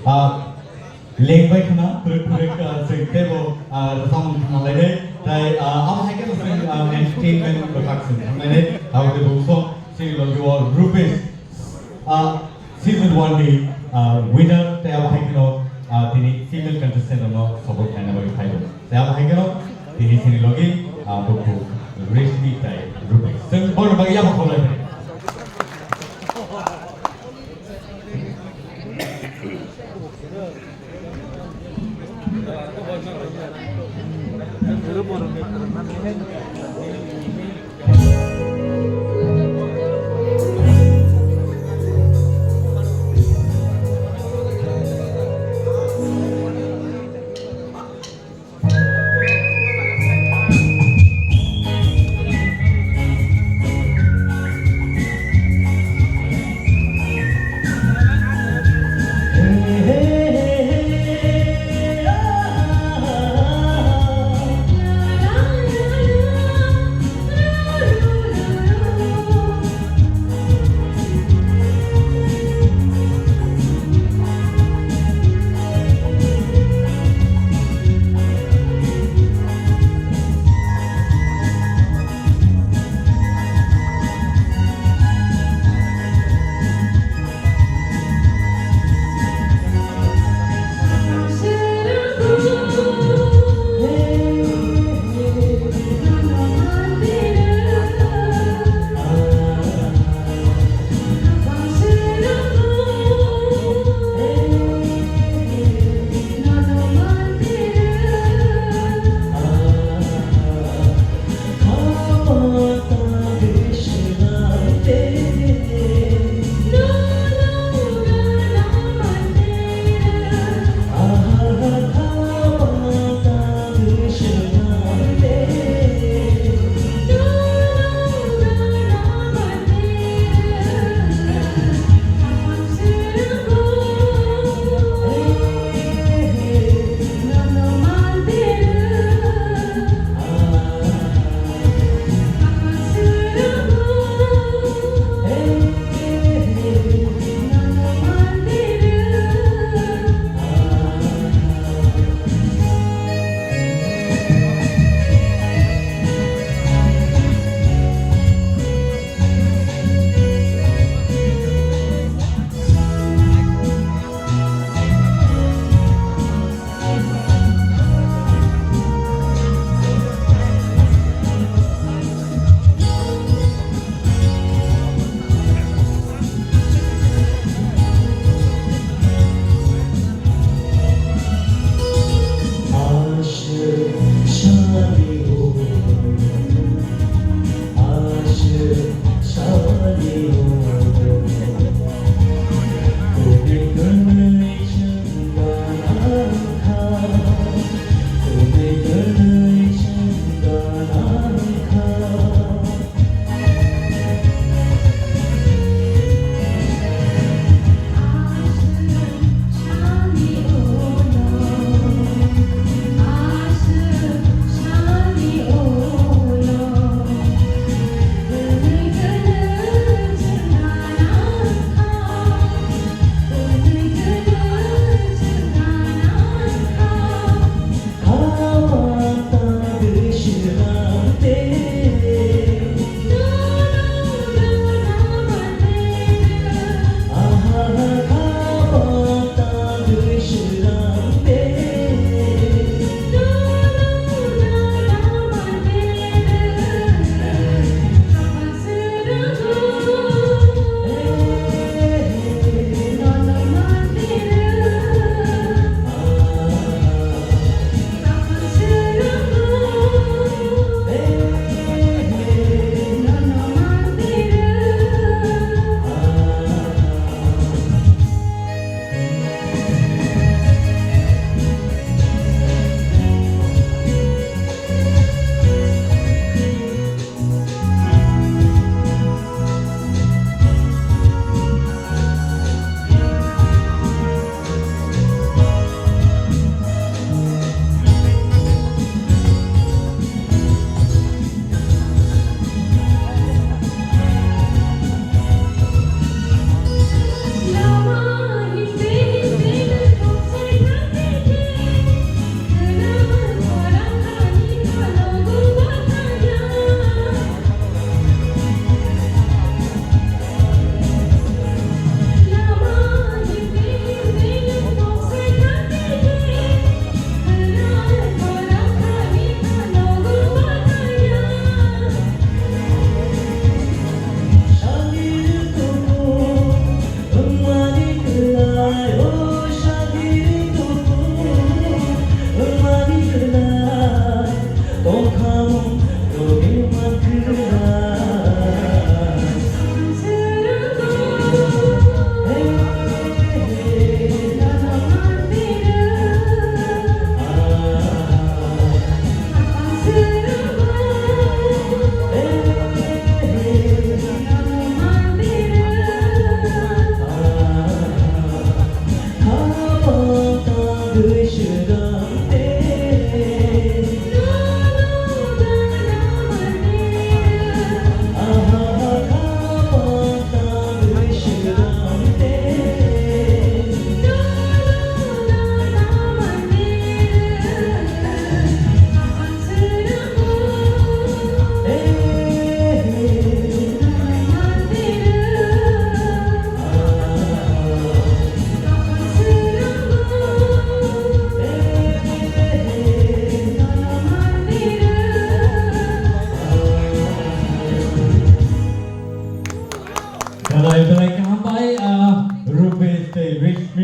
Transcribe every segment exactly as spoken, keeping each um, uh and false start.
Ah, lengbai khna, phwrwk phwrwk, ah, chwng teibo, ah, rwchapmung khna lainai. Tai, ah, abo hai kheno chwng, ah, entertainment bwkhak chwng thanglainai. Abo tei bo song chini logi o Rupesh, ah, season one ni, ah, winner, tei abo hai kheno, ah, tini female contestant rokno support khlaina bagwi phaibo. Tei abo hai kheno tini chini logi, ah, bukhuk Rishmi tai Rupesh. Chwng borokni bagwi yapha khablai phai.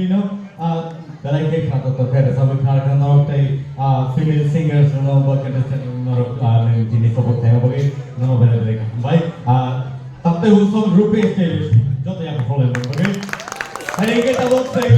No, ah, belai khe kha to to khe rwchapwi kha kha norok tei, ah, female singers no ba contestant norok, ah, nini tini support khaima bagwi nono belai belai kha hambai. Ah, Tatte Wilson Rupesh Davis joto yakho kholai bagwi. Hai khe tabuk tei